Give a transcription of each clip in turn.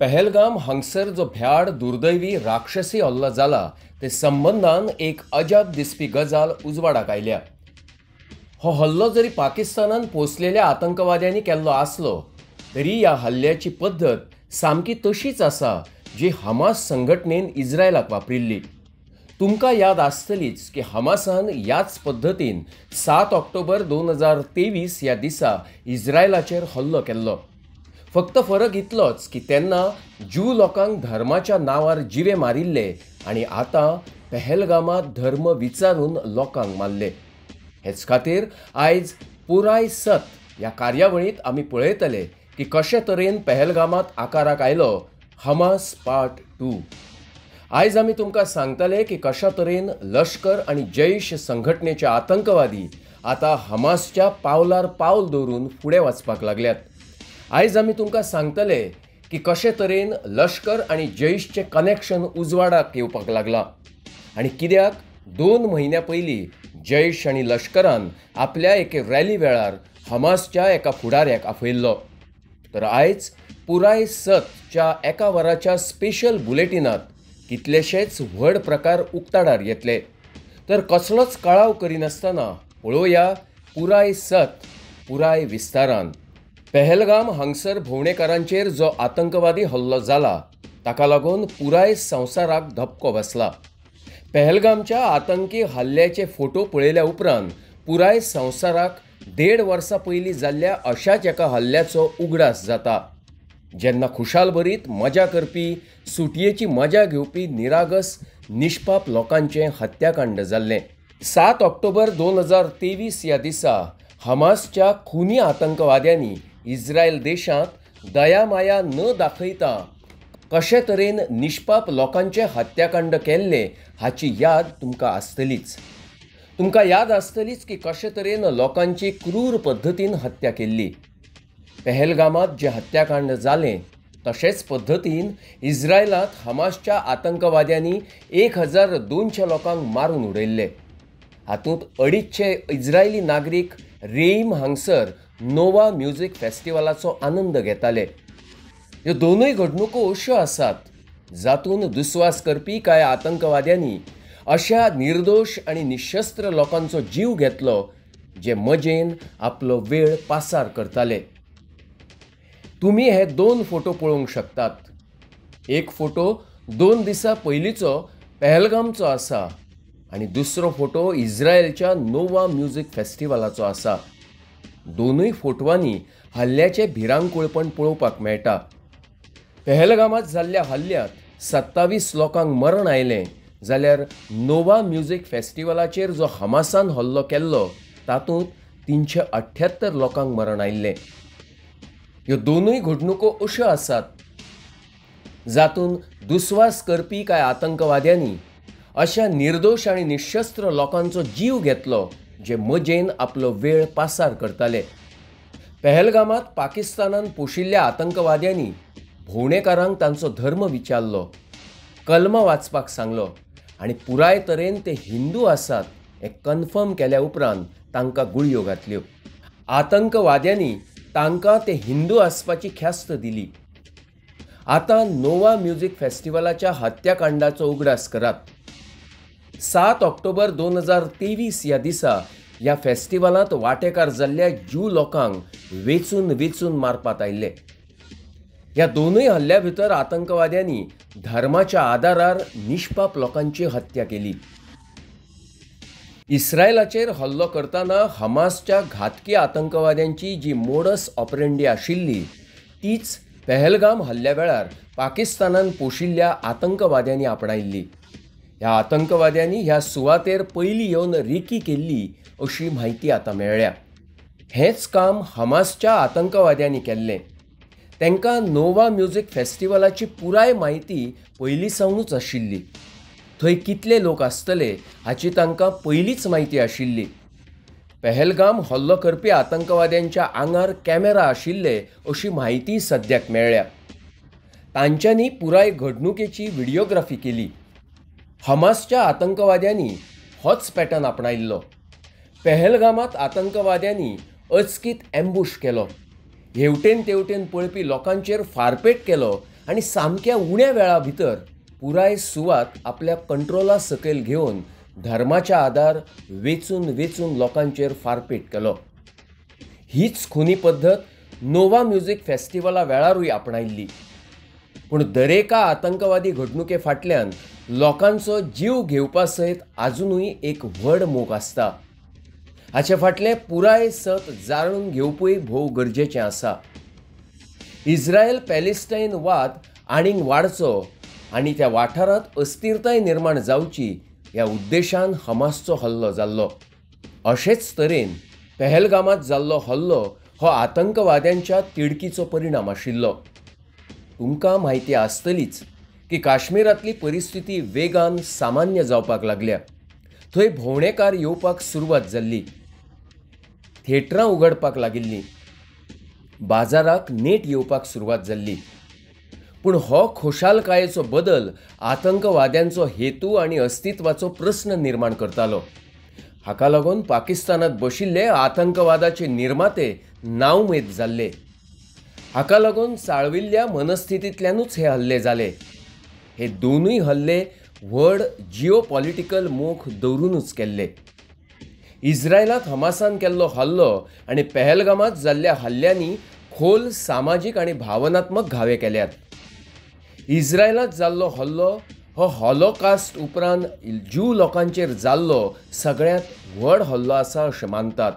पहलगाम हांगसर जो भ्याड दुर्दैवी राक्षसी हल्लो जाला ते संबंदान एक अजाप दिसपी गजाल उजवाडाक आयल्या। हो हल्लो जरी पाकिस्तानान पोसलेल्या आतंकवाद्यांनी केल्लो आसलो तरी ह्या हल्ल्याची पद्दत सामकी तशीच आसा जी हमास संघटनेन इस्रायलाक वापरिल्ली। तुमकां याद आसतलीच की हमासान ह्याच पद्दतीन 7 ऑक्टोबर 2023 ह्या दिसा इस्रायलाचेर हल्लो केल्लो। फक्त फरक इतलोच की तेन्ना ज्यू लोकांक धर्माच्या नांवार जिवे मारिल्ले आनी आतां पहलगामात धर्म विचारून लोकांक मारले। हेच खातीर आयज पुराय सत ह्या कार्यावळींत आमी पळयतले की कशे तरेन पहलगामात आकाराक आयलो हमास पार्ट 2। आयज आमी तुमकां सांगतले की कशा तरेन लश्कर आनी जैश संघटनेचे आतंकवादी आतां हमासच्या पावलार पावल दवरून फुडें वचपाक लागल्यात। आयज आमी तुमकां सांगतले की कशे तरेन लश्कर आनी जैशचें कनेक्शन उजवाडाक येवपाक लागलां आनी कित्याक 2 म्हयन्या पयलीं जैश आनी लश्करान आपल्या एके रॅली वेळार हमासच्या एका फुडाऱ्याक आपयिल्लो। तर आयज पुराय सतच्या एका वराच्या स्पेशल बुलेटिनांत कितलेशेच व्हड प्रकार उक्ताडार येतले। तर कसलोच कळाव करिनासतना पळोवया पुराय सत पुराय विस्तारान। पहलगाम हांगसर भोंवडेकारांचेर जो आतंकवादी हल्लो जाला ताका लागून पुराय संवसाराक धपको बसला। पहलगामच्या आतंकी हल्ल्याचे फोटो पळयल्या उपरांत पुराय संवसाराक 1.5 वर्सां पयलीं जाल्ल्या अशाच एका हल्ल्याचो उगडास जाता, जेन्ना खुशालभरीत मजा करपी, सुटयेची मजा घेवपी निरागस निष्पाप लोकांचें हत्याकांड जाल्लें। 7 ऑक्टोबर 2023 ह्या दिसा हमासच्या खुनी आतंकवाद्यांनी इस्रायल देशांत दयामाया न दाखयता कशे तरेन निष्पाप लोकांचें हत्याकांड केल्लें हाची याद तुमकां आसतलीच। तुमकां याद आसतलीच की कशे तरेन लोकांची क्रूर पद्दतीन हत्या केल्ली। पहलगामात जें हत्याकांड जालें तशेंच पद्दतीन इस्रायलांत हमासच्या आतंकवाद्यांनी 1200 लोकांक मारून उडयल्ले। हातूंत 250 इस्रायली नागरीक रेईम हांगसर नोवा म्युझिक फेस्टिवलाचो आनंद घेताले। ह्यो दोनूय घडणुको अश्यो आसात जातून दुस्वास करपी कांय आतंकवाद्यांनी अशा निर्दोश आनी निशस्त्र लोकांचो जीव घेतलो जे मजेन आपलो वेळ पासार करताले। तुमी हे 2 फोटो पळोवंक शकतात। एक फोटो 2 दिसां पयलींचो पहलगामचो आसा आनी दुसरो फोटो इस्रायलच्या नोवा म्युझिक फेस्टिवलाचो आसा। दोनूय फोटवांनी हल्ल्याचें भिरांकूळपण पळोवपाक मेळटा। पहलगामात जाल्ल्या हल्ल्यांत 27 लोकांक मरण आयलें जाल्यार नोवा म्युझिक फेस्टिवलाचेर जो हमासान हल्लो केल्लो तातूंत 378 लोकांक मरण आयिल्लें। ह्यो दोनूय घडणुको अश्यो आसात जातून दुस्वास करपी कांय आतंकवाद्यांनी अशा निर्दोश आनी निशस्त्र लोकांचो जीव घेतलो जे मजेन आपलो वेळ पासार करताले। पहलगामात पाकिस्तानान पोशिल्ल्या आतंकवाद्यांनी भोंवडेकारांक तांचो धर्म विचारलो, कलमा वाचपाक सांगलो आनी पुराय तरेन ते हिंदू आसात हें कन्फर्म केल्या उपरांत तांकां गुळयो घातल्यो। आतंकवाद्यांनी तांकां ते हिंदू आसपाची ख्यास्त दिली। आतां नोवा म्युझिक फेस्टिवलाच्या हत्याकांडाचो उगडास करात। 7 ऑक्टोबर 2023 ह्या दिसा ह्या फेस्टिवलांत वांटेकार जाल्ल्या ज्यू लोकांक वेंचून वेंचून मारपात आयिल्ले। ह्या दोनूय हल्ल्या भितर आतंकवाद्यांनी धर्माच्या आदारार निष्पाप लोकांची हत्या केली। इस्रायलाचेर हल्लो करतना हमासच्या घातकी आतंकवाद्यांची जी मोडस ऑपरेंडी आशिल्ली तीच पहलगाम हल्ल्या वेळार पाकिस्तानान पोशिल्ल्या आतंकवाद्यांनी आपणायिल्ली। ह्या आतंकवाद्यांनी ह्या सुवातेर पयलीं येवन रेकी केल्ली अशी म्हायती आतां मेळ्ळ्या। हेंच काम हमासच्या आतंकवाद्यांनी केल्लें। तांकां नोवा म्युझिक फेस्टिवलाची पुराय म्हायती पयलीं सावनूच आशिल्ली। थंय कितले लोक आसतले हाची तांकां पयलींच म्हायती आशिल्ली। पहलगाम हल्लो करपी आतंकवाद्यांच्या आंगार कॅमेरा आशिल्ले अशी म्हायती सद्याक मेळ्ळ्या। तांच्यांनी पुराय घडणुकेची व्हिडियोग्राफी केली। हमासच्या आतंकवाद्यांनी होच पॅटर्न आपणायिल्लो। पहलगामात आतंकवाद्यांनी अचकीत एम्बुश केलो, हेवटेन तेवटेन पळपी लोकांचेर फारपेट केलो आनी सामक्या उण्या वेळा भितर पुराय सुवात आपल्या कंट्रोला सकयल घेवन धर्माच्या आधार वेचून वेचून लोकांचेर फारपेट केलो. हीच खुनी पद्दत नोवा म्युझिक फेस्टिवला वेळारूय आपणायल्ली. पूण दरेका आतंकवादी घडणुके फाटल्यान लोकांचो जीव घेवपा सयत आजुनूय एक व्हड मोग आसता. हाचे फाटलें पुराय सत जाणून घेवपूय भोव गरजेचें आसा. इस्रायल पॅलेस्टायन वाद आनीक वाडचो आनी त्या वाठारांत अस्थिरताय निर्माण जावची ह्या उद्देशान हमासचो हल्लो जाल्लो. अशेच तरेन पहलगामांत जाल्लो हल्लो हो आतंकवाद्यांच्या तिडकीचो परिणाम आशिल्लो. तुमकां म्हायती आसतलीच की काश्मीरांतली परिस्थिती वेगान सामान्य जावपाक लागल्या. थंय भोंवडेकार येवपाक सुरवात जाल्ली, थिएटरां उगडपाक लागिल्लीं, बाजाराक नेट येवपाक सुरवात जाल्ली. पूण हो खोशालकायेचो बदल आतंकवाद्यांचो हेतू आनी अस्तित्वाचो प्रस्न निर्माण करतालो. हाका लागून पाकिस्तानांत बशिल्ले आतंकवादाचे निर्माते नाउमेद जाल्ले. हाका लागून चाळविल्ल्या मनस्थितींतल्यानूच हे हल्ले जाले. हे दोनूय हल्ले व्हड जिओपॉलिटिकल मोख दवरूनच केल्ले. इस्रायलांत हमासान केल्लो हल्लो आनी पहलगामांत जाल्ल्या हल्ल्यांनी खोल सामाजीक आनी भावनात्मक घावे केल्यात. इस्रायलांत जाल्लो हल्लो हो हॉलोकास्ट उपरांत ज्यू लोकांचेर जाल्लो सगळ्यांत व्हड हल्लो आसा अशें मानतात.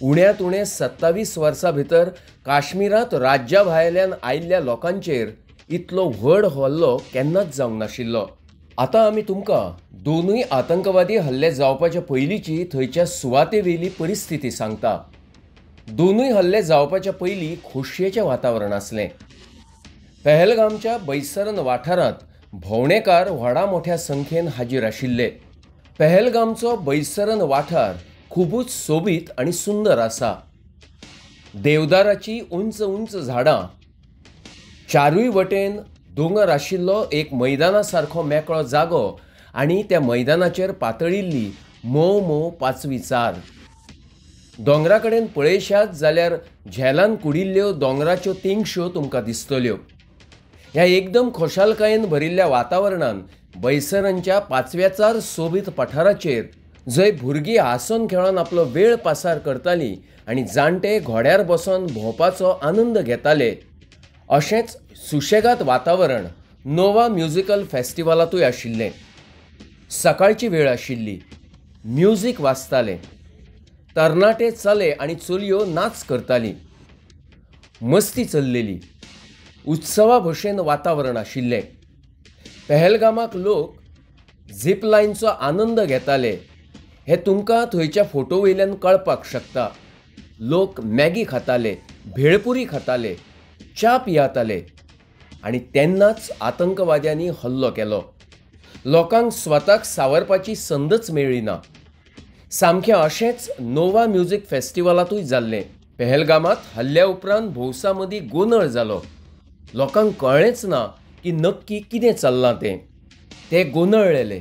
उण्यांत उणें 27 वर्सां भितर काश्मीरांत राज्या भायल्यान आयिल्ल्या लोकांचेर इतलो व्हड हल्लो केन्नाच जावंक नाशिल्लो. आतां आमी तुमकां दोनूय आतंकवादी हल्ले जावपाच्या पयलींची थंयच्या सुवातेवेली परिस्थिती सांगता. दोनूय हल्ले जावपाच्या पयलीं खोशयेचें वातावरण आसलें. पहलगामच्या बैसरन वाठारांत भोंवडेकार व्हडा मोठ्या संख्येन हाजीर आशिल्ले. पहलगामचो बैसरन वाठार खुबूच सोबीत आनी सुंदर आसा. देवदाराची उंच उंच झाडां, चारूय वटेन दोंगर आशिल्लो एक मैदाना सारको मेकळो जागो आनी त्या मैदानाचेर पातळिल्ली मोव मोव पाचवी चार. दोंगरा कडेन पळयशात जाल्यार झेलान कुडिल्ल्यो दोंगराच्यो तेंगश्यो तुमकां दिसतल्यो. ह्या एकदम खोशालकायेन भरिल्ल्या वातावरणान बैसरांच्या पाचव्याचार सोबीत पठाराचेर जंय भुरगीं हांसून खेळून आपलो वेळ पासार करतालीं आनी जाणटे घोड्यार बसून भोंवपाचो आनंद घेताले, अशेंच सुशेगाद वातावरण नोवा म्युझिकल फेस्टिवलांतूय आशिल्लें. सकाळची वेळ आशिल्ली, म्युजीक वाजतालें, तरणाटे चले आनी चलयो नाच करतालीं, मस्ती चल्लेली, उत्सवा भशेन वातावरण आशिल्लें. पहलगामाक लोक झीप लायनचो आनंद घेताले हें तुमकां थंयच्या फोटो वयल्यान कळपाक शकता. लोक मॅगी खाताले, भेळपुरी खाताले, च्या पियाताले आनी तेन्नाच आतंकवाद्यांनी हल्लो केलो. लोकांक स्वताक सावरपाची संदच मेळ्ळी ना. सामकें अशेंच नोवा म्युझिक फेस्टिवलांतूय जाल्लें. पहलगामांत हल्ल्या उपरांत भौसा मदीं गोंदळ जालो. लोकांक कळ्ळेंच ना की नक्की कितें चल्लां तें. ते गोंदळ्ळेले,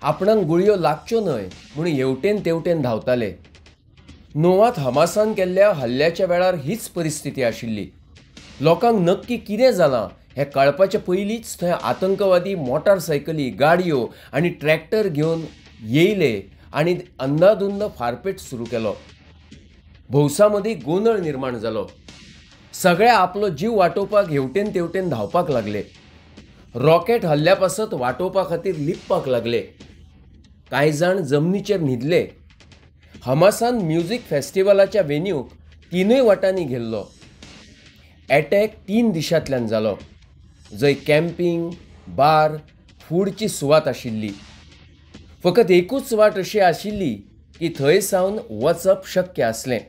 आपणाक गुळयो लागच्यो न्हय म्हूण हेवटेन तेवटेन धांवताले. नोवात हमासान केल्ल्या हल्ल्याच्या वेळार हीच परिस्थिती आशिल्ली. लोकांक नक्की कितें जालां हें कळपाचे पयलींच थंय आतंकवादी मोटारसायकली, गाडयो आनी ट्रॅक्टर घेवन येयले आनी अंदाधुंद फारपेट सुरू केलो. भौसा मदीं गोंदळ निर्माण जालो. सगळे आपलो जीव वाटोवपाक हेवटेन तेवटेन धांवपाक लागले. रॉकेट हल्ल्या पासत वाटोवपा खातीर लिपपाक लागले. कांय जाण जमनीचेर न्हिदले. हमासान म्युझिक फेस्टिवलाच्या वेन्यूक तिनूय वाटांनी घेल्लो. एटॅक 3 दिशांतल्यान जालो, जंय कॅम्पिंग, बार, फूडची सुवात आशिल्ली. फकत एकूच वाट अशी आशिल्ली की थंय सावन वचप शक्य आसलें.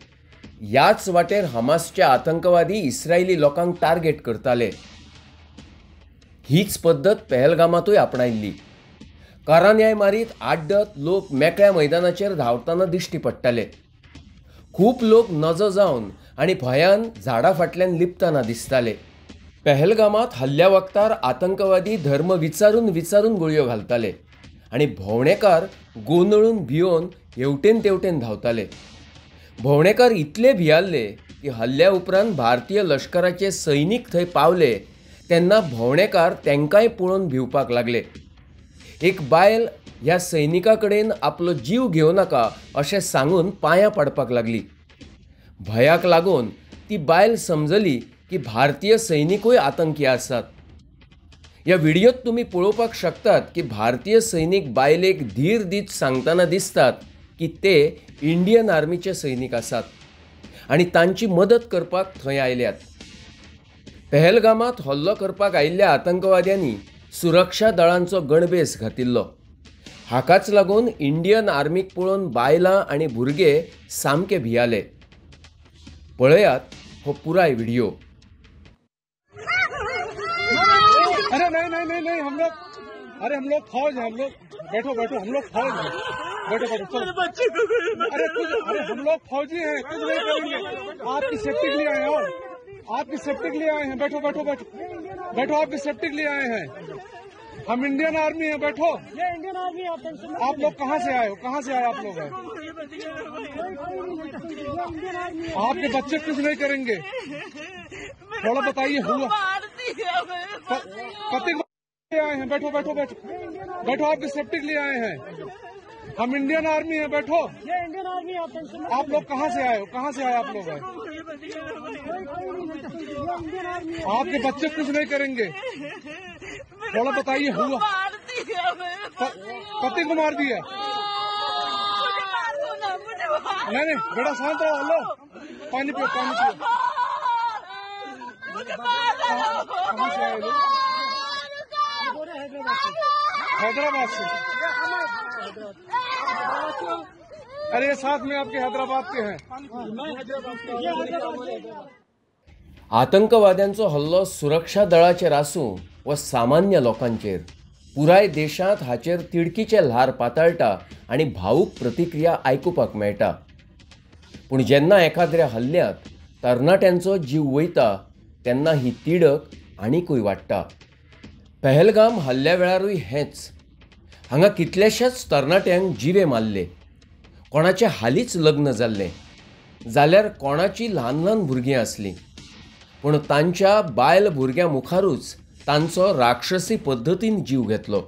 ह्याच वाटेर हमासचे आतंकवादी इस्रायली लोकांक टार्गेट करताले. हीच पद्दत पहलगामांतूय आपणायल्ली. कारान्याय मारीत आड्डत लोक मेकळ्या मैदानाचेर धांवतना दिश्टी पडटाले. खूब लोक नजो जावन आनी भंयान झाडां फाटल्यान लिपतना दिसताले. पहलगामांत हल्ल्या वखतार आतंकवादी धर्म विचारून विचारून गुळयो घालताले आनी भोंवडेकार गोंदळून भियोवन हेवटेन तेवटेन धांवताले. भोंवडेकार इतले भियाल्ले की हल्ल्या उपरांत भारतीय लश्कराचे सैनीक थंय पावले तेन्ना भोंवडेकार तांकांय पळोवन भिवपाक लागले. एक बायल ह्या सैनिका कडेन आपलो जीव घेवं नाका अशें सांगून पांयां पडपाक लागली. भंयाक लागून ती बायल समजली की भारतीय सैनिकूय आतंकी आसात. ह्या व्हिडियोत तुमी पळोवपाक शकतात की भारतीय सैनिक बायलेक धीर दीत सांगतना दिसतात की ते इंडियन आर्मीचे सैनिक आसात आनी तांची मदत करपाक थंय आयल्यात. पहलगामात हल्लो करपाक आयिल्ल्या आतंकवाद्यांनी सुरक्षा दळांचो गणभेस घातिल्लो. हाकाच लागून इंडियन आर्मीक पळोवन बायलां आनी भुरगे सामके भियाले. पळयात हो पुराय व्हिडिओ. अरे नहीं नहीं नहीं नहीं, हम लोग, अरे हम लोग फौज है, हम लोग, बैठो बैठो, हम लोग फौज है, बैठो बैठो, चलो। अरे कुछ, अरे हम लोग फौजी हैं, कुछ नहीं करेंगे, आपकी सेफ्टी के लिए आए हैं, और आपकी सेफ्टी के लिए आए हैं, बैठो बैठो बैठो बैठो, आपकी सेफ्टी के लिए आए हैं, हम इंडियन आर्मी है, बैठो। इंडियन आर्मी, आप लोग कहाँ से आए हो, कहाँ से आए आप लोग हैं? आपके बच्चे कुछ नहीं करेंगे, थोड़ा बताइए हुआ। पति आए हैं, बैठो बैठो बैठो बैठो, आपकी सेफ्टी के लिए आए हैं, हम इंडियन आर्मी है, बैठो। इंडियन आर्मी, आप लोग कहाँ से आए हो, कहाँ से आए आप लोग हैं? आपके बच्चे कुछ नहीं करेंगे, थोड़ा बताइए हुआ। पति को मार दिया? नहीं नहीं बेटा शांत रहो, लो पानी पियो, पानी पियो। कहाँ से आए लोग? हैदराबाद से। अरे साथ में आपके हैदराबाद के हैं. आतंकवाद्यांचो हल्लो सुरक्षा दळाचेर आसूं वा सामान्य लोकांचेर, पुराय देशांत हाचेर तिडकीचें ल्हार पातळटा आनी भावूक प्रतिक्रिया आयकुपाक मेळटा. पूण जेन्ना एखाद्र्या हल्ल्यांत तरणाट्यांचो जीव वयता तेन्ना ही तिडक आनीकूय वाडटा. पहलगाम हल्ल्या वेळारूय हेंच. हांगा कितल्याशाच तरणाट्यांक जिवे मारले. कोणाचें हालींच लग्न जाल्लें जाल्यार कोणाची ल्हान ल्हान भुरगीं आसलीं, पूण तांच्या बायल भुरग्यां मुखारूच तांचो राक्षसी पद्दतीन जीव घेतलो.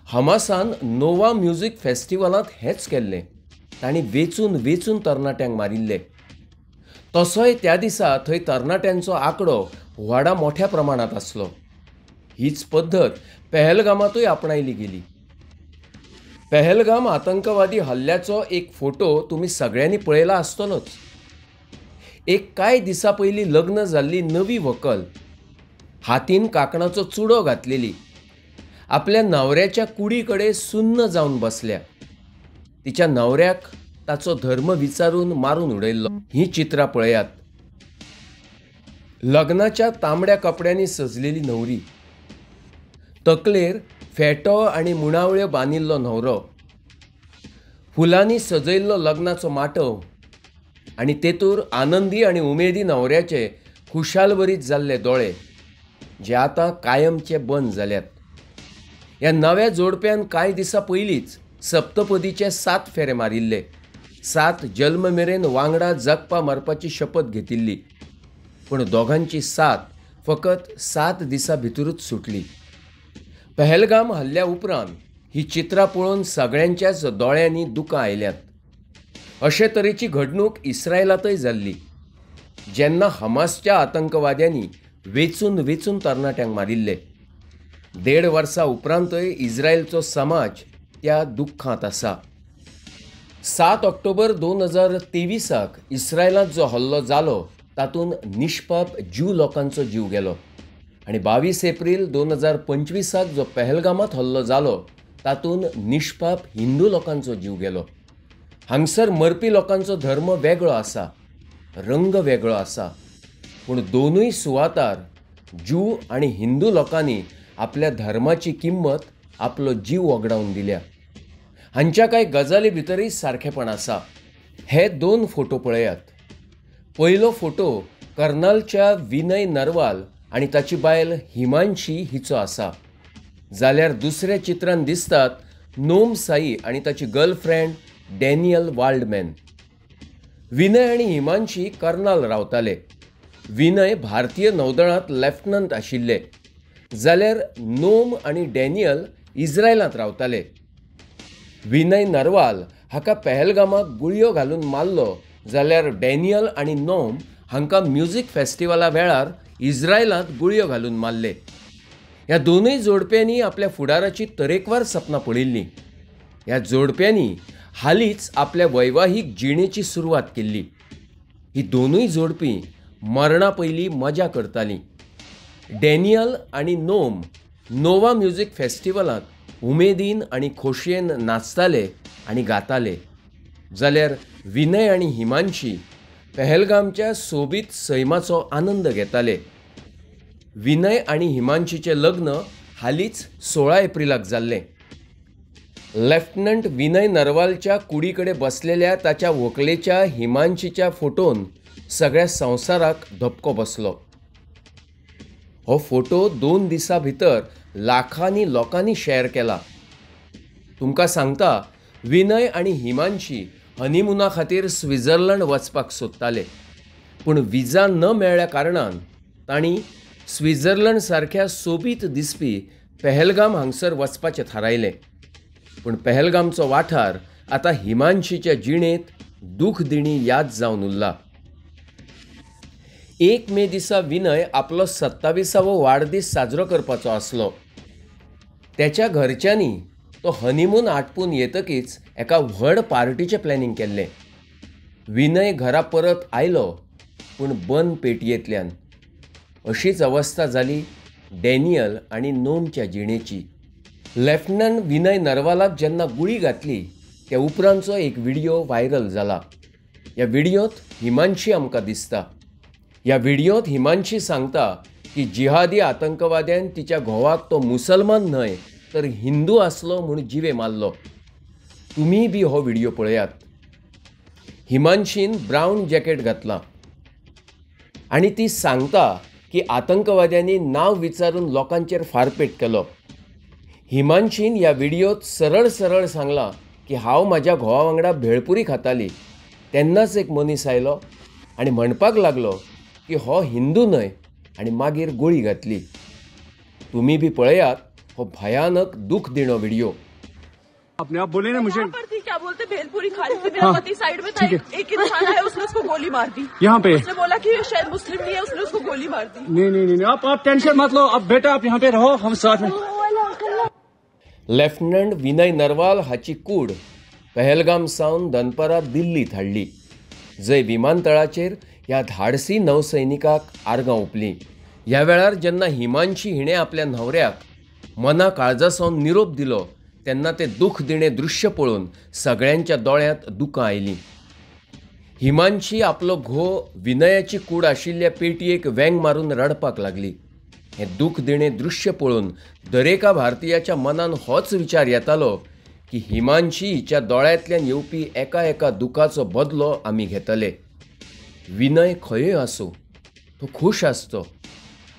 हमासान नोवा म्युजीक फेस्टिवलांत हेंच केल्लें. तांणी वेचून वेचून तरणाट्यांक मारिल्ले. तसोय त्या दिसा थंय तरणाट्यांचो आंकडो व्हडा मोठ्या प्रमाणांत आसलो. हीच पद्दत पहलगामांतूय आपणायली गेली. पहलगाम आतंकवादी हल्ल्याचो एक फोटो तुमी सगळ्यांनी पळयला आसतलोच. एक कांय दिसां पयलीं लग्न जाल्ली नवी व्हंकल हातीन कांकणाचो चुडो घातलेली आपल्या न्हवऱ्याच्या कुडी कडेन सुन्न जावन बसल्या. तिच्या न्हवऱ्याक ताचो धर्म विचारून मारून उडयल्लो. हीं चित्रां पळयात. लग्नाच्या तांबड्या कपड्यांनी सजलेली न्हवरी, तकलेर फेटो आनी मुणावळ्यो बांदिल्लो न्हवरो, फुलांनी सजयल्लो लग्नाचो माटव आनी तेतूर आनंदी आनी उमेदी न्हवऱ्याचे खुशालभरीत जाल्ले दोळे जे आतां कायमचे बंद जाल्यात. ह्या नव्या जोडप्यान कांय दिसां पयलींच सप्तपदीचे 7 फेरे मारिल्ले. 7 जल्म मेरेन वांगडा जगपा मरपाची शपथ घेतिल्ली, पूण दोगांची साथ फकत 7 दिसां भितरूच सुटली. पहलगाम हल्ल्या उपरांत ही चित्रां पळोवन सगळ्यांच्याच दोळ्यांनी दुकां आयल्यात. अशे तरेची घडणूक इस्रायलांतय जाल्ली, जेन्ना हमासच्या आतंकवाद्यांनी वेचून वेचून तरणाट्यांक मारिल्ले. 1.5 वर्सां उपरांतय इस्रायलचो समाज त्या दुख्खांत आसा. 7 ऑक्टोबर 2023 इस्रायलांत जो हल्लो जालो तातूंत निष्पाप ज्यू लोकांचो जीव गेलो आनी 22 एप्रील 2025 जो पहलगामांत हल्लो जालो तातूंत निष्पाप हिंदू लोकांचो जीव गेलो. हांगसर मरपी लोकांचो धर्म वेगळो आसा, रंग वेगळो आसा, पूण दोनूय सुवातार ज्यू आनी हिंदू लोकांनी आपल्या धर्माची किंमत आपलो जीव वगडावन दिल्या. हांच्या कांय गजाली भितरूय सारकेपण आसा. हे 2 फोटो पळयात. पयलो फोटो कर्नालच्या विनय नरवाल आनी ताची बायल हिमांशी हिचो आसा, जाल्यार दुसऱ्या चित्रांत दिसतात नोम साई आनी ताची गर्लफ्रेंड डॅनियल वाल्डमॅन. विनय आनी हिमांशी कर्नाल रावताले. विनय भारतीय नौदळांत लेफ्टनंट आशिल्ले, जाल्यार नोम आनी डॅनियल इस्रायलांत रावताले. विनय नरवाल हाका पहलगामाक गुळयो घालून मारलो, जाल्यार डॅनियल आनी नोम हांकां म्युझिक फेस्टिवला वेळार इस्रायलांत गुळयो घालून मारले. ह्या दोनूय जोडप्यांनी आपल्या फुडाराची तरेकवार सपनां पळयिल्लीं. ह्या जोडप्यांनी हालींच आपल्या वैवाहीक जिणेची सुरवात केल्ली. ही दोनूय जोडपीं मरणा पयलीं मजा करतालीं. डॅनियल आनी नोम नोवा म्युझिक फेस्टिवलांत उमेदीन आनी खोशयेन नाचताले आनी गाताले, जाल्यार विनय आनी हिमांशी पहलगामच्या सोबीत सैमाचो आनंद घेताले. विनय आनी हिमांशीचें लग्न हालींच 16 एप्रिलाक जाल्लें. लेफ्टनंट विनय नरवालच्या कुडीकडे बसलेल्या ताच्या व्हंकलेच्या हिमांशीच्या फोटोन सगळ्या संवसाराक धपको बसलो. हो फोटो 2 दिसां भितर लाखांनी लोकांनी शेअर केला. तुमकां सांगता, विनय आनी हिमांशी हनीमुना खातीर स्वित्झर्लंड वचपाक सोदताले, पूण विजा न मेळ्ळ्या कारणान तांणी स्वित्झर्लंड सारक्या सोबीत दिसपी पहलगाम हांगसर वचपाचें थारायलें. पूण पहलगामचो वाठार आतां हिमांशीच्या जिणेंत दुखदिणी याद जावन उरला. 1 मे दिसा विनय आपलो 27वो वाडदीस साजरो करपाचो आसलो. त्याच्या घरच्यांनी तो हनीमून आटपून येतकीच एका व्हड पार्टीचें प्लॅनिंग केल्लें. विनय घरा परत आयलो, पूण बंद पेटयेंतल्यान. अशीच अवस्था जाली डॅनियल आनी नोमच्या जिणेची. लेफ्टनंट विनय नरवालाक जेन्ना गुळी घातली त्या उपरांतचो एक व्हिडिओ व्हायरल जाला. ह्या व्हिडियोंत हिमांशी आमकां दिसता. ह्या व्हिडियोंत हिमांशी सांगता की जिहादी आतंकवाद्यान तिच्या घोवाक तो मुसलमान न्हय तर हिंदू आसलो म्हूण जिवे मारलो. तुमीय बी हो व्हिडिओ पळयात. हिमांशीन ब्रावन जॅकेट घातलां आनी ती सांगता की आतंकवाद्यांनी नांव विचारून लोकांचेर फारपेट केलो. हिमांशीन ह्या व्हिडियोंत सरळ सरळ सांगलां की हांव म्हाज्या घोवा वांगडा भेळपुरी खाताली, तेन्नाच एक मनीस आयलो आनी म्हणपाक लागलो की हो हिंदू न्हय आनी मागीर गोळी घातली. तुमी बी पळयात हो भयानक दुखदिणो व्हिडिओ. अपने आप बोले ना मुझे। यहाँ पर थी, क्या बोलते, भेलपुरी खा रही थी। मेरा पति साइड में था, एक इंसान आया, उसने उसको गोली मार दी। यहाँ पे उसने बोला कि ये शायद मुस्लिम नहीं है, उसने उसको गोली मार दी। नहीं नहीं नहीं, आप टेंशन मत लो, अब बेटा आप यहाँ पे रहो, हम साथ में। लेफ्टनंट विनय नरवाल हाची कूड पहलगाम सावन दनपरां दिल्लीत हाडली, जंय विमानतळाचेर ह्या धाडसी नौसैनिकाक आर्गां ओंपलीं. ह्या वेळार जेन्ना हिमांशी हिणें आपल्या न्हवऱ्याक मना काळजा सावन निरोप दिलो तेन्ना तें दुखदिणें दृश्य पळोवन सगळ्यांच्या दोळ्यांत दुकां आयलीं. हिमांशी आपलो घोव विनयाची कूड आशिल्ल्या पेटयेक वेंग मारून रडपाक लागली. हें दुखदिणें दृश्य पळोवन दरेका भारतीयाच्या मनान होच विचार येतालो की हिमांशी हिच्या दोळ्यांतल्यान येवपी एका एका दुखाचो बदलो आमी घेतले. विनय खंयूय आसूं, तो खूश आसचो.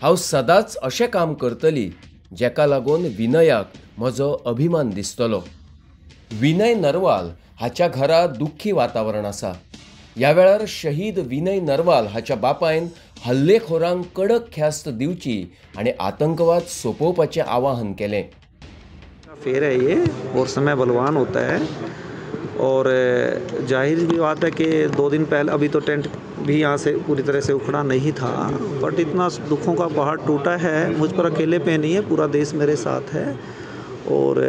हांव सदांच अशें काम करतली जेका लागून विनयाक म्हजो अभिमान दिसतलो. विनय नरवाल हाच्या घरा दुख्खी वातावरण आसा. ह्या वेळार शहीद विनय नरवाल हाच्या बापायन हल्लेखोरांक कडक ख्यास्त दिवची आनी आतंकवाद सोंपोवपाचें आवाहन केलें. फेर है ये और समय बलवान होता है और जाहिर भी बात है कि 2 दिन पहले, अभी तो टेंट भी यहाँ से पूरी तरह से उखड़ा नहीं था, बट इतना दुखों का पहाड़ टूटा है, मुझ पर अकेले पे नहीं है, पूरा देश मेरे साथ है। और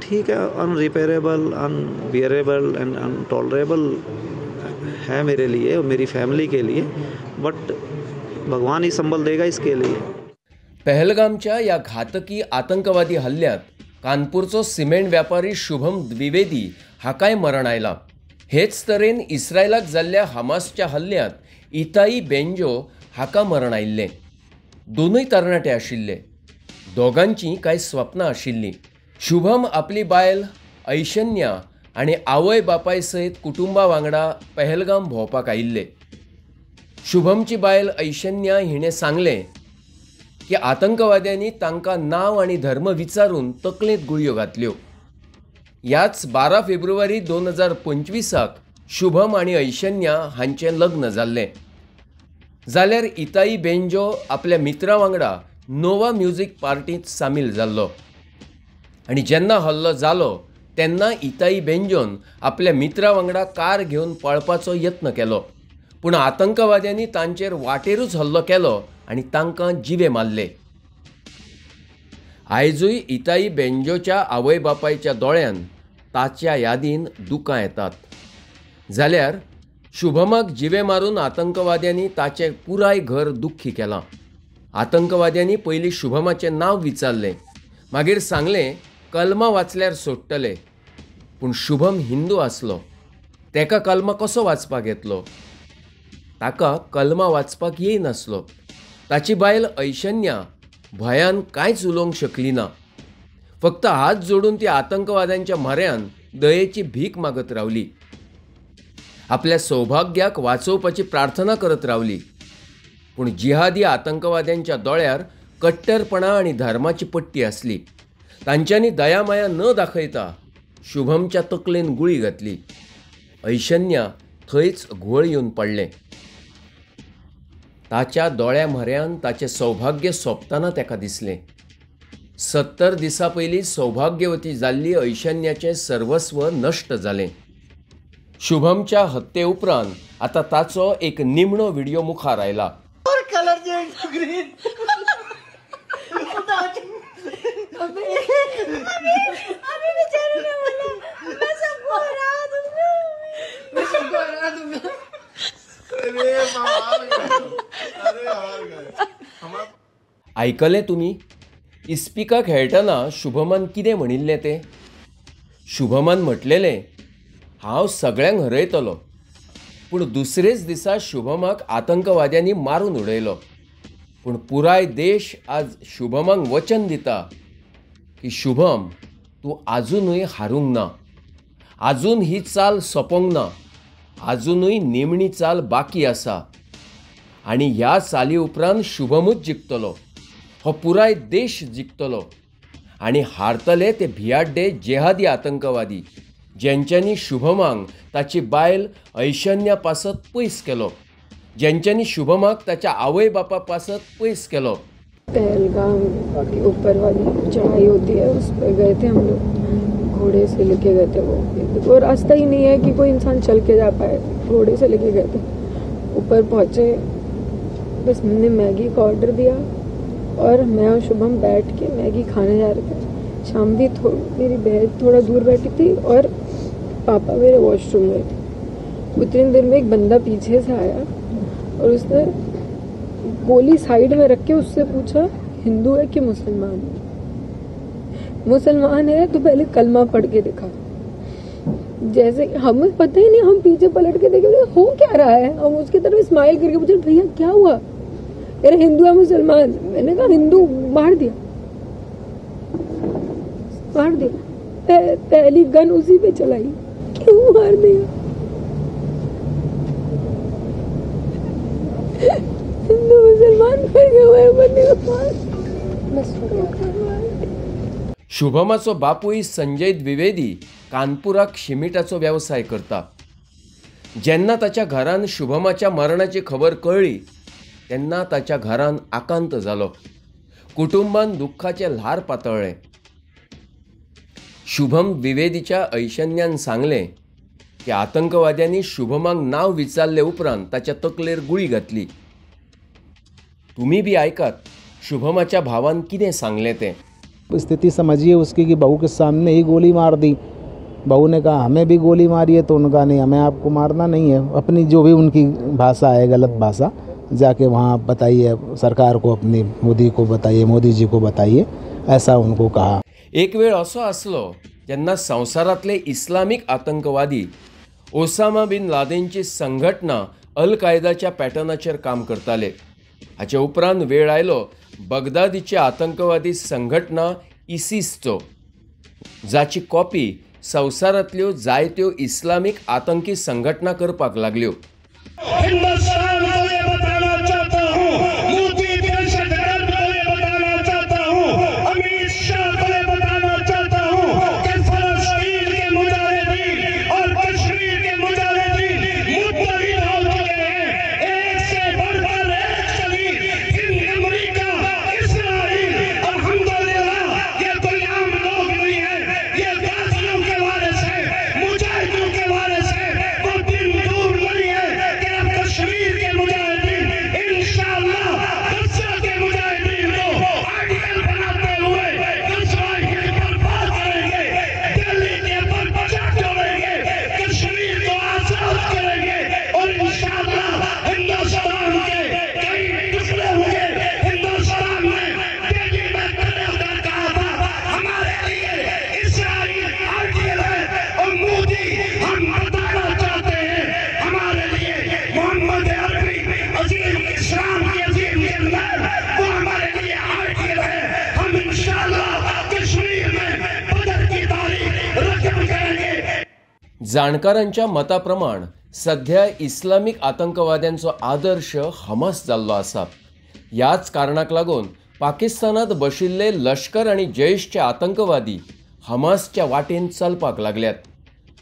ठीक है, अनरिपेयरेबल, अनबियरेबल एंड अनटॉलरेबल है मेरे लिए और मेरी फैमिली के लिए, बट भगवान ही संबल देगा इसके लिए। पहलगामच्या या घातकी आतंकवादी हल्ल्यात कानपूरचो सिमेंट व्यापारी शुभम द्विवेदी हाकाय मरण आयलां. हेच तरेन इस्रायलाक जाल्ल्या हमासच्या हल्ल्यांत इताई बेंजो हाका मरण आयिल्लें. दोनूय तरणाटे आशिल्ले. दोगांचीं कांय स्वप्नां आशिल्लीं. शुभम आपली बायल ऐशन्या आनी आवय बापाय सयत कुटुंबा वांगडा पहलगाम भोंवपाक आयिल्ले. शुभमची बायल ऐशन्या हिणें सांगलें की आतंकवाद्यांनी तांकां नांव आनी धर्म विचारून तकलेंत गुळयो घातल्यो. ह्याच 12 फेब्रुवारी 2025 शुभम आनी ऐशन्या हांचें लग्न जाल्लें. जाल्यार इताई बेंजो आपल्या मित्रा वांगडा नोवा म्युझिक पार्टींत सामील जाल्लो आनी जेन्ना हल्लो जालो तेन्ना इताई बेंजोन आपल्या मित्रा वांगडा कार घेवन पळपाचो यत्न केलो, पूण आतंकवाद्यांनी तांचेर वाटेरूच हल्लो केलो आनी तांकां जिवे मारले। आयजूय इताई बेंजोच्या आवय बापायच्या दोळ्यान ताच्या यादीन दुकां येतात। जाल्यार शुभमाक जिवे मारून आतंकवाद्यांनी ताचें पुराय घर दुख्खी केलां। आतंकवाद्यांनी पयलीं शुभमाचें नांव विचारलें, मागीर सांगलें कलमा वाचल्यार सोडटले, पूण शुभम हिंदू आसलो, तेका कलमा कसो वाचपाक येतलो? ताका कलमा वाचपाक येयनासलो। ताची बायल ऐशन्या भंयान कांयच उलोवंक शकली ना, फक्त हात जोडून ती आतंकवाद्यांच्या म्हऱ्यान दयेची भीक मागत रावली, आपल्या सौभाग्याक वाचोवपाची प्रार्थना करत रावली। पूण जिहादी आतंकवाद्यांच्या दोळ्यार कट्टरपणा आनी धर्माची पट्टी आसली। तांच्यांनी दयामाया न दाखयता शुभमच्या तकलेन गुळी घातली। ऐशन्या थंयच घोळ येवन पडलें। ताच्या दोळ्या म्हऱ्यान ताचें सौभाग्य सोंपतना ताका दिसलें। 70 दिसां पयलीं सौभाग्यवती जाल्ली ऐशन्याचें सर्वस्व नश्ट जालें। शुभमच्या हत्ये उपरांत आतां ताचो एक निमणो व्हिडियो मुखार आयला। आयकलें तुमी इस्पिका खेळटना शुभमान कितें म्हणिल्लें तें? शुभमान म्हटलेलें, हांव सगळ्यांक हरयतलो। पूण दुसरेच दिसा शुभमाक आतंकवाद्यांनी मारून उडयलो। पूण पुराय देश आज शुभमाक वचन दिता की शुभम, तूं आजुनूय हारूंक ना, आजून ही चाल सोंपोंक ना, आजुनूय निमणी चाल बाकी आसा आनी ह्या चाली उपरांत शुभमूच जिखतलो, हो पुराय देश जिखतलो आनी हारतले ते भियाड्डे जेहादी आतंकवादी ज्यांच्यांनी शुभमाक ताची बायल ऐशन्या पासत पयस केलो, ज्यांच्यांनी शुभमाक ताच्या आवय बापा पासत पयस केलो। पहलगाम के ऊपर वाली चढ़ाई होती है, उस पर गए थे हम लोग, घोड़े से लेके गए थे। वो रास्ता ही नहीं है कि कोई इंसान चल के जा पाए, घोड़े से लेके गए थे। ऊपर पहुँचे, बस हमने मैगी का ऑर्डर दिया और मैं और शुभम बैठ के मैगी खाने जा रहे थे। शाम भी मेरी बहन थोड़ा दूर बैठी थी और पापा मेरे वॉशरूम गए थे। उतनी देर में एक बंदा पीछे से आया और उसने गोली साइड में रख के उससे पूछा, हिंदू है कि मुसलमान है? मुसलमान है तो पहले कलमा पढ़ के दिखा। जैसे हमें पता ही नहीं, हम पीछे पलट के देखे हो क्या रहा है। हम उसकी तरफ स्माइल करके पूछे, भैया क्या हुआ? अरे हिंदू है मुसलमान? मैंने कहा हिंदू। मार दिया, मार दिया। पहली गन उसी पे चलाई। क्यों मार दिया? हिंदू मुसलमान कर बंदे को मार। शुभमाचो बापूय संजय द्विवेदी कानपुराक शिमिटाचो वेवसाय करता। जेन्ना ताच्या घरान शुभमाच्या मरणाची खबर कळ्ळी तेन्ना ताच्या घरान आकांत जालो। कुटुंबान दुख्खाचें ल्हार पातळ्ळें। शुभम द्विवेदीच्या ऐशन्यान सांगलें की आतंकवाद्यांनी शुभमाक नांव विचारले उपरांत ताच्या तकलेर गुळी घातली। तुमी बी आयकात शुभमाच्या भावान कितें सांगलें तें। स्थिति समझिए उसकी कि बहू के सामने ही गोली मार दी। बहू ने कहा हमें भी गोली मारी है, तो उनका नहीं, हमें आपको मारना नहीं है। अपनी जो भी उनकी भाषा है, गलत भाषा, जाके वहाँ बताइए सरकार को, अपनी मोदी को बताइए, मोदी जी को बताइए, ऐसा उनको कहा। एक वेळ असो आसलो जेन्ना संवसारांतले इस्लामीक आतंकवादी ओसामा बिन लादेनची संघटना अल कायदाच्या पॅटर्नाचेर काम करताले। हाचे उपरांत वेळ आयलो बगदादीची आतंकवादी संघटना इसिसचो, जाची कॉपी संवसारांतल्यो जायत्यो इस्लामीक आतंकी संघटना करपाक लागल्यो। जाणकारांच्या मता प्रमाण सध्या इस्लामीक आतंकवाद्यांचो आदर्श हमास जाल्लो आसा. ह्याच कारणाक लागून पाकिस्तानांत बशिल्ले लश्कर आनी जैशचे आतंकवादी हमासच्या वाटेन चलपाक लागल्यात.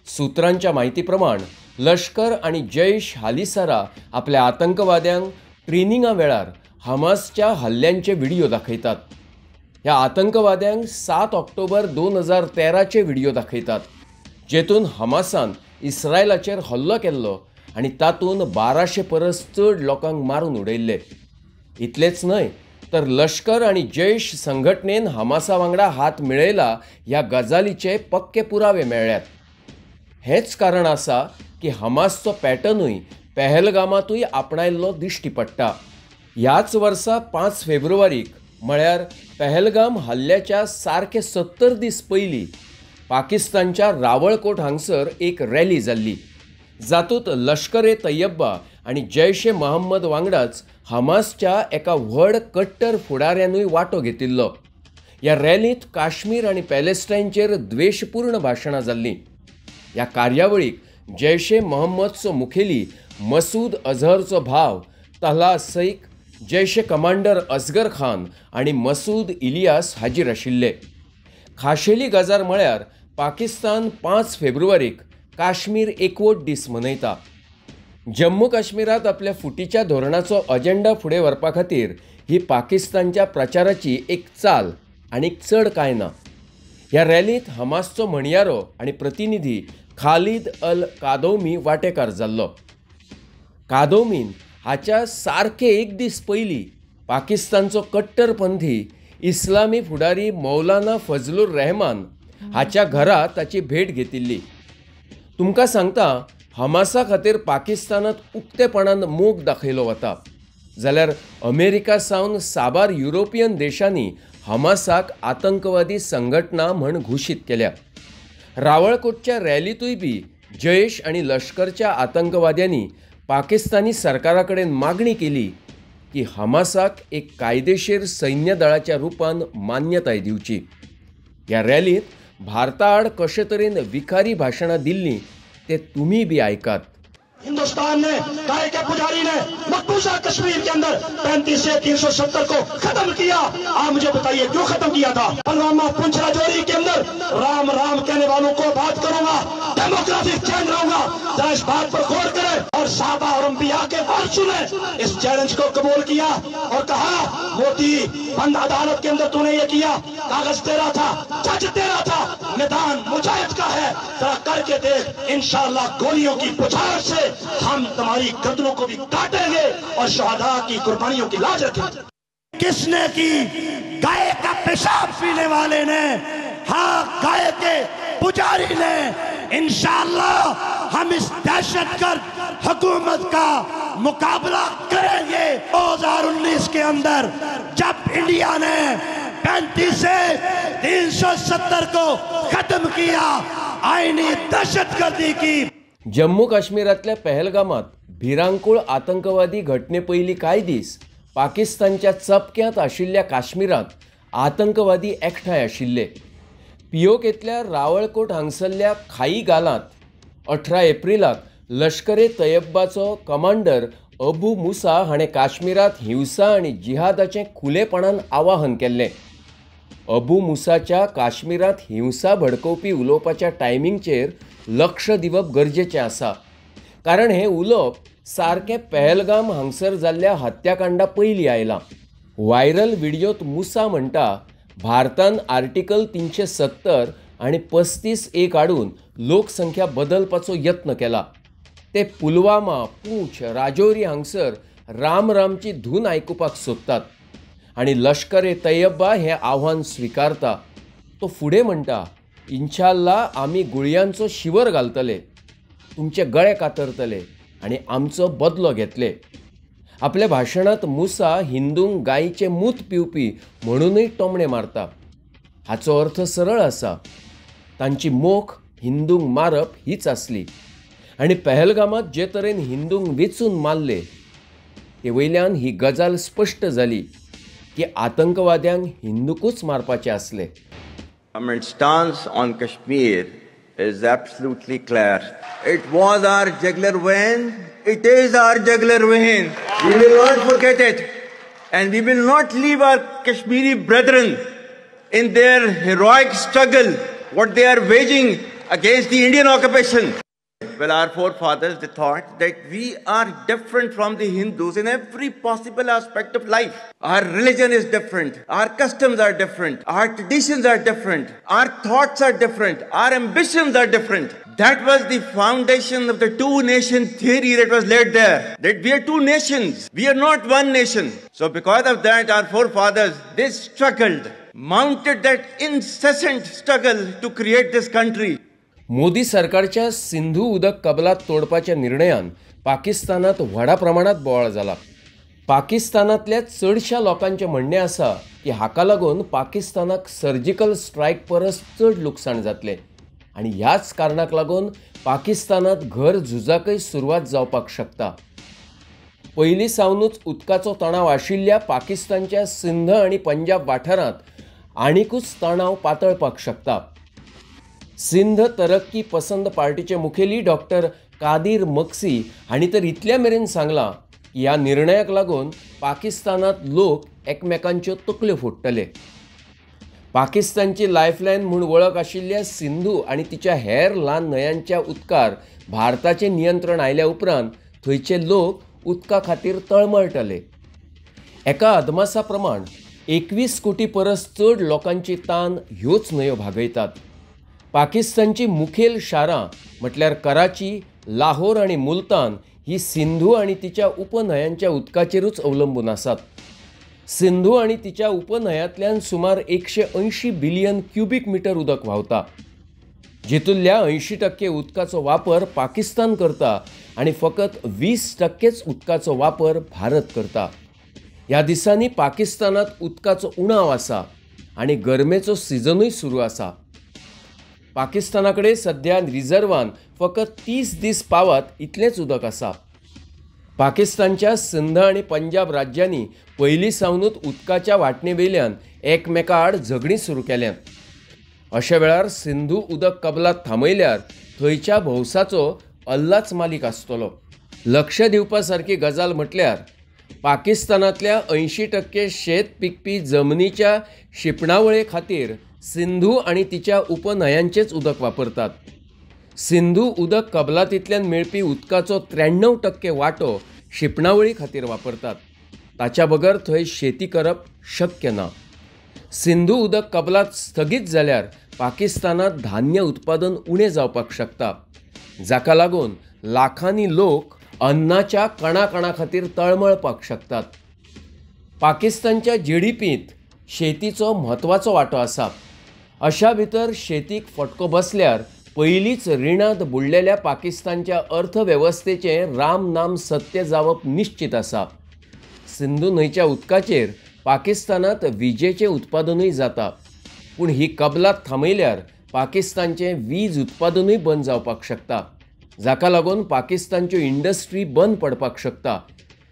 सूत्रांच्या म्हायती प्रमाण लश्कर आनी जैश हालींसरा आपल्या आतंकवाद्यांक ट्रेनिंगा वेळार हमासच्या हल्ल्यांचे व्हिडियो दाखयतात. ह्या आतंकवाद्यांक 7 ऑक्टोबर 2013 व्हिडियो दाखयतात, जेतून हमासान इस्रायलाचेर हल्लो केल्लो आनी तातूंत 1200 परस चड लोकांक मारून उडयल्ले. इतलेंच न्हय तर लश्कर आनी जैश संघटनेन हमासा वांगडा हात मेळयला ह्या गजालीचे पक्के पुरावे मेळ्ळ्यात. हेंच कारण आसा की हमासचो पॅटर्नूय पहलगामांतूय आपणायल्लो दिश्टी पडटा. ह्याच वर्सा 5 फेब्रुवारीक म्हळ्यार पहलगाम हल्ल्याच्या सारके 70 दीस पयलीं पाकिस्तानच्या रावळकोट हांगसर एक रॅली जाल्ली, जातूंत लश्कर ए तैयब्बा आनी जैश ए मोहम्मद वांगडाच हमासच्या एका व्हड कट्टर फुडाऱ्यानूय वांटो घेतिल्लो. ह्या रॅलींत काश्मीर आनी पॅलेस्टायनचेर द्वेशपूर्ण भाशणां जाल्लीं. ह्या कार्यावळीक जैश ए मोहम्मदचो मुखेली मसूद अझहरचो भाव तल्हा सैक, जैश ए कमांडर असगर खान आनी मसूद इलियास हाजीर आशिल्ले. खाशेली गजाल म्हळ्यार पाकिस्तान 5 फेब्रुवारीक काश्मीर एकवट दीस मनयता. जम्मू काश्मीरांत आपल्या फुटीच्या धोरणाचो अजेंडा फुडें व्हरपा खातीर ही पाकिस्तानच्या प्रचाराची एक चाल आनी चड कांय ना. ह्या रॅलींत हमासचो म्हणयारो आनी प्रतिनिधी खालिद अल कादोमी वांटेकार जाल्लो. कादोमीन हाच्या सारके एक दीस पयलीं पाकिस्तानचो कट्टरपंथी इस्लामी फुडारी मौलाना फजलूर रहमान हाच्या घरा ताची भेट घेतिल्ली. तुमकां सांगता, हमासा खातीर पाकिस्तानांत उक्तेपणान मोग दाखयलो वता, जाल्यार अमेरिका सावन साबार युरोपियन देशांनी हमासाक आतंकवादी संघटना म्हण घोशीत केल्या. रावळकोटच्या रॅलींतूय बी जैश आनी लश्करच्या आतंकवाद्यांनी पाकिस्तानी सरकारा कडेन मागणी केली की हमासाक एक कायदेशीर सैन्य दळाच्या रुपान मान्यताय दिवची. ह्या रॅलींत भारता आड कशे तरेन विखारी भाशणां दिल्लीं ते तुमी बी आयकात. हिंदुस्तान ने गाय के पुजारी ने मकबूजा कश्मीर के अंदर 35 से 370 को खत्म किया। आप मुझे बताइए क्यों खत्म किया था? पुलवामा पुंछ राजौरी के अंदर राम राम कहने वालों को बात करूंगा, डेमोग्राफिक चेंज रहूंगा, जरा इस बात पर गौर करें। और साहबा और अंबिया के वारसों ने इस चैलेंज को कबूल किया और कहा मोदी बंद अदालत के अंदर तूने ये किया, कागज तेरा था, जज तेरा था, मैदान मुजाहिद का है, जरा करके देख, इंशाअल्लाह गोलियों की बौछार से हम तुम्हारी गर्दनों को भी काटेंगे और शहादा की कुर्बानियों की लाज रखेंगे। किसने की? गाय का पेशाब पीने वाले ने, हाँ गाय के पुजारी ने। इंशाअल्लाह हम इस दहशतगर्द हुकूमत का मुकाबला करेंगे। 2019 के अंदर जब इंडिया ने 35 से 370 को खत्म किया, आईनी दहशतगर्दी की। जम्मू काश्मीरांतल्या पहलगामात भिरांकूळ आतंकवादी घटने पयलीं कांय दीस पाकिस्तानच्या चपक्यांत आशिल्ल्या काश्मीरांत आतंकवादी एकठांय आशिल्ले. पीओकेंतल्या रावळकोट हांगसरल्या खाई गालांत 18 एप्रिलाक लश्कर ए तैयब्बाचो कमांडर अबू मुसा हाणें काश्मीरांत हिंसा आनी जिहादाचें खुलेपणान आवाहन केल्लें. अबू मुसाच्या काश्मीरांत हिंसा भडकोवपी उलोवपाच्या टायमिंगचेर लक्ष दिवप गरजेचें आसा, कारण हें उलोवप सारकें पहलगाम हांगसर जाल्ल्या हत्याकांडा पयलीं आयलां. व्हायरल व्हिडियोंत मुसा म्हणटा, भारतान आर्टिकल 370 आनी 35A काडून लोकसंख्या बदलपाचो यत्न केला. ते पुलवामा, पूंछ, राजौरी हांगसर राम रामची धून आयकुपाक सोदतात आनी लश्कर ए तैयब्बा हें आव्हान स्विकारता. तो फुडें म्हणटा, इन्शाअल्लाह आमी गुळयांचो शिवर घालतले, तुमचे गळे कातरतले आनी आमचो बदलो घेतले. आपल्या भाशणांत मुसा हिंदूंक गायीचें मूत पिवपी म्हणूनय टोमणे मारता. हाचो अर्थ सरळ आसा, तांची मोख हिंदूंक मारप हीच आसली आनी पहलगामांत जे तरेन हिंदूंक वेंचून मारले ते वयल्यान ही गजाल स्पश्ट जाली की आतंकवाद्यांक हिंदूकूच मारपाचे आसले. Government's stance on Kashmir is absolutely clear. It was our jugular vein, it is our jugular vein. We will not forget it, and we will not leave our Kashmiri brethren in their heroic struggle, what they are waging against the Indian occupation. Well, our forefathers, they thought that we are different from the Hindus in every possible aspect of life. Our religion is different, our customs are different, our traditions are different, our thoughts are different, our ambitions are different. That was the foundation of the two-nation theory that was laid there, that we are two nations, we are not one nation. So because of that, our forefathers, they struggled, mounted that incessant struggle to create this country. Modi सरकारच्या सिंधू उदक कबलात तोडपाच्या निर्णयान पाकिस्तानात व्हडा प्रमाणात बोवाळ जाला. पाकिस्तानांतल्या चडशा लोकांचें म्हणणें आसा की हाका लागून पाकिस्तानाक सर्जिकल स्ट्रायक परस चड लुकसाण जातलें आनी ह्याच कारणाक लागून पाकिस्तानांत घर झुजाकय सुरवात जावपाक शकता. पयलीं सावनूच उदकाचो तणाव आशिल्ल्या पाकिस्तानच्या सिंध आनी पंजाब वाठारांत आनीकूच तणाव पातळपाक शकता. सिंध तरक्की पसंद पार्टीचे मुखेली डॉक्टर कादीर मक्सी हांणी तर इतल्या मेरेन सांगलां की ह्या निर्णयाक लागून पाकिस्तानांत लोक एकमेकांच्यो तकल्यो फोडटले. पाकिस्तानची लायफलायन म्हूण वळख आशिल्ल्या सिंधू आनी तिच्या हेर ल्हान न्हंयांच्या उदकार भारताचें नियंत्रण आयल्या उपरांत थंयचे लोक उदका खातीर तळमळटले. एका अदमासा प्रमाण 21 कोटी परस चड लोकांची तान ह्योच न्हंयो भागयतात. पाकिस्तानची मुखेल शारां म्हटल्यार कराची, लाहोर आनी मुलतान ही सिंधू आनी तिच्या उपन्हंयांच्या उदकाचेरूच अवलंबून आसात. सिंधू आनी तिच्या उपन्हंयांतल्यान सुमार 180 बिलियन क्युबीक मिटर उदक व्हांवता, जितुल्या 80% उदकाचो वापर पाकिस्तान करता आनी फकत 20% उदकाचो वापर भारत करता. ह्या दिसांनी पाकिस्तानांत उदकाचो उणाव आसा आनी गरमेचो सिजनूय सुरू आसा. पाकिस्ताना कडेन सध्या रिजर्वान फकत 30 दीस पावत इतलेंच उदक आसा. पाकिस्तानच्या सिंध आनी पंजाब राज्यांनी पयलीं सावनूच उदकाच्या वांटणे वयल्यान एकमेका आड झगडीं सुरू केल्यांत. अशा वेळार सिंधू उदक कबलात थांबयल्यार थंयच्या भौसाचो अल्लाच मालीक आसतलो. लक्ष दिवपा सारकी गजाल म्हटल्यार पाकिस्तानांतल्या 80% शेत पिकपी जमनीच्या शिंपणावळे खातीर सिंधू आनी तिच्या उपन्हंयांचेच उदक वापरतात. सिंधू उदक कबलातींतल्यान मेळपी उदकाचो 93% वांटो शिंपणावळी खातीर वापरतात. ताच्या बगर थंय शेती करप शक्य ना. सिंधू उदक कबलात स्थगीत जाल्यार पाकिस्तानांत धान्य उत्पादन उणें जावपाक शकता, जाका लागून लाखांनी लोक अन्नाच्या कणाकणा खातीर तळमळपाक शकतात. पाकिस्तानच्या जीडीपींत शेतीचो म्हत्वाचो वांटो आसा. अशा भितर शेतीक फटको बसल्यार पयलींच रिणांत बुडलेल्या पाकिस्तानच्या अर्थवेवस्थेचें राम नाम सत्य जावप निश्चित आसा. सिंधू न्हंयच्या उदकाचेर पाकिस्तानांत विजेचें उत्पादनूय जाता, पूण ही कबलात थांबयल्यार पाकिस्तानचें वीज उत्पादनूय बंद जावपाक शकता, जाका लागून पाकिस्तानच्यो इंडस्ट्री बंद पडपाक शकता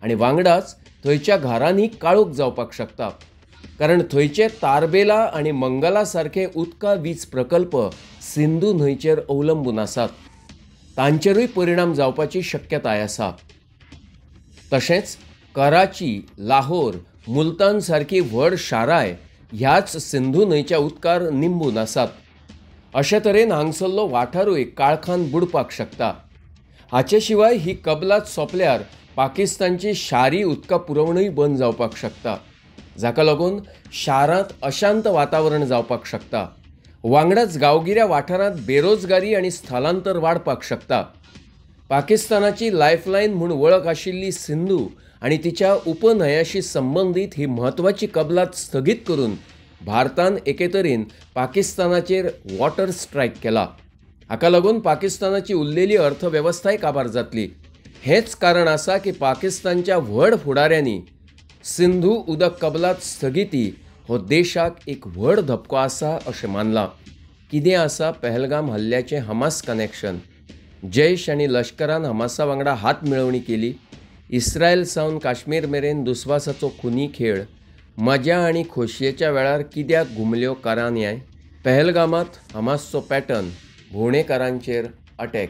आनी वांगडाच थंयच्या घरांनी काळोख जावपाक शकता, कारण थंयचे तारबेला आनी मंगला सारखे उदका वीज प्रकल्प सिंधू न्हंयचेर अवलंबून आसात. तांचेरूय परिणाम जावपाची शक्यताय आसा. तशेंच कराची, लाहोर, मुलतान सारकी व्हड शारांय ह्याच सिंधू न्हंयच्या उदकार निंबून आसात. अशे तरेन हांगसरलो वाठारूय काळखान बुडपाक शकता. हाचे शिवाय ही कबलात सोंपल्यार पाकिस्तानची शारी उदका पुरवणूय बंद जावपाक शकता, जाका लागून शारांत अशांत वातावरण जावपाक शकता. वांगडाच गांवगिऱ्या वाठारांत बेरोजगारी आनी स्थलांतर वाडपाक शकता. पाकिस्तानाची लायफलायन म्हूण वळख आशिल्ली सिंधू आनी तिच्या उपन्हंयांशी संबंदीत ही म्हत्वाची कबलात स्थगीत करून भारतान एके तरेन पाकिस्तानाचेर वॉटर स्ट्रायक केला. हाका लागून पाकिस्तानाची उरलेली अर्थवेवस्थाय काबार जातली. हेंच कारण आसा की पाकिस्तानच्या व्हड फुडाऱ्यांनी सिंधू उदक कबलात स्थगिती हो देशाक एक व्हड धपको आसा अशें मानलां. कितें आसा पहलगाम हल्ल्याचें हमास कनेक्शन? जैश आनी लश्करान हमासा वांगडा हात मेळवणी केली. इस्रायल सावन काश्मीर मेरेन दुस्वासाचो खुनी खेळ. मजा आनी खोशयेच्या वेळार कित्याक घुमल्यो कारान्याय? पहलगामांत हमासचो पॅटर्न भोंवडेकारांचेर अटॅक.